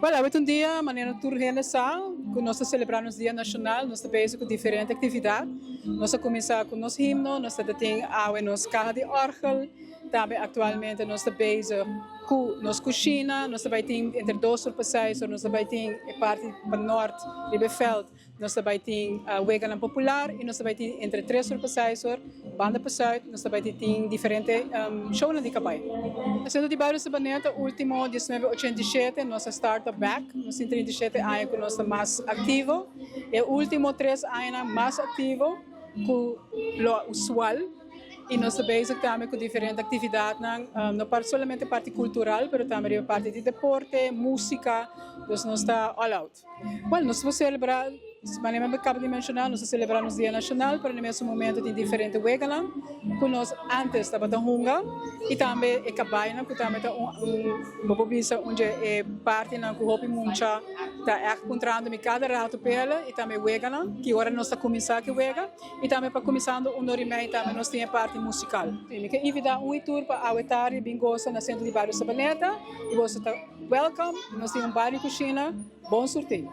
Well, awe ta un dia, manera tur hende sa, ku nos ta selebrá nos Dia Nashonal, nos ta bezig ku diferente aktividat. Nos a kuminsá ku nos himno, nos ta tin awe nos kaha di òrgel, tambe aktualmente nos ta bezig ku nos kushina, nos ta bai tin entre 2 or pa 6 or nos ta bai tin e parti pa nort riba e vèlt. Nos ta bai tin weganan popular i nos ta bai tin entre 3 or pa 6 or banda pa sùit nos ta bai tin diferente shownan di kabai. Sentro di Bario Sabaneta ultimo 1987 nos a starta bek, nos tin 37 aña ku nos ta mas aktivo, e ultimo 3 añanan mas aktivo ku lo usual i nos ta bezig tambe ku diferente aktividatnan, no solamente parti kultural pero tambe riba parti di deporte, músika, dus nos ta all out. Bueno, nos por celebra, manera mi caba di menciona, nos ta celebra nos Dia Nacional, pero na mesun momento tin diferente weganan cu nos antes tabata hunga y tambe e cabaynan cu tambe ta un, un bo por bisa un dje e partinan cu hopi mucha ta echt puntrando mi cada rato p'ela y tambe weganan, ki ora nos ta cuminsa ki wega y tambe pa cuminsando un or y mei tambe nos tin e parti musical. Mi ke invita un y tur pa awe tardi bin gosa na Centro di Bario Sabaneta y boso ta welcome, nos tin un bario cushina. Bon surti!